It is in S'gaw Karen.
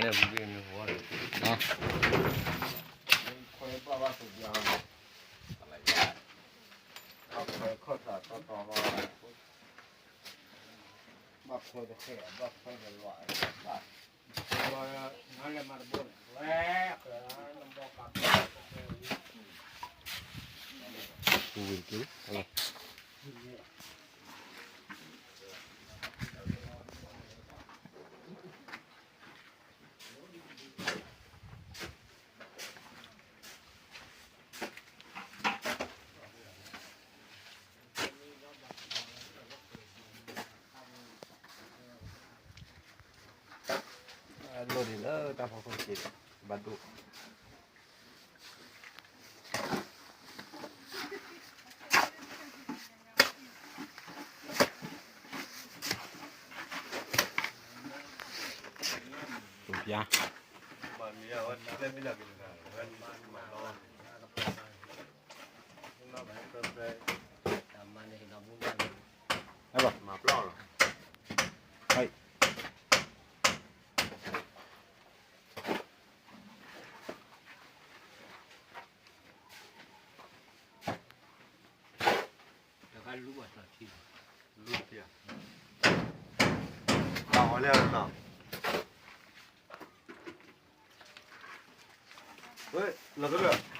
လိၣ်ဒံးလၢတၢ်ဖီခိၣ်တက့ၢ်, ဘၣ်ဒိၣ် ပျါ မၤပျီၢ်လီၤ. တၢ်လူၢ်ဘၣ်တၢ်ထံၣ်, လူၢ်တဖျၢၣ်, တၢ်ဝဲလဲၣ်နီၤ, ဝဲ လီၤကလၢာ်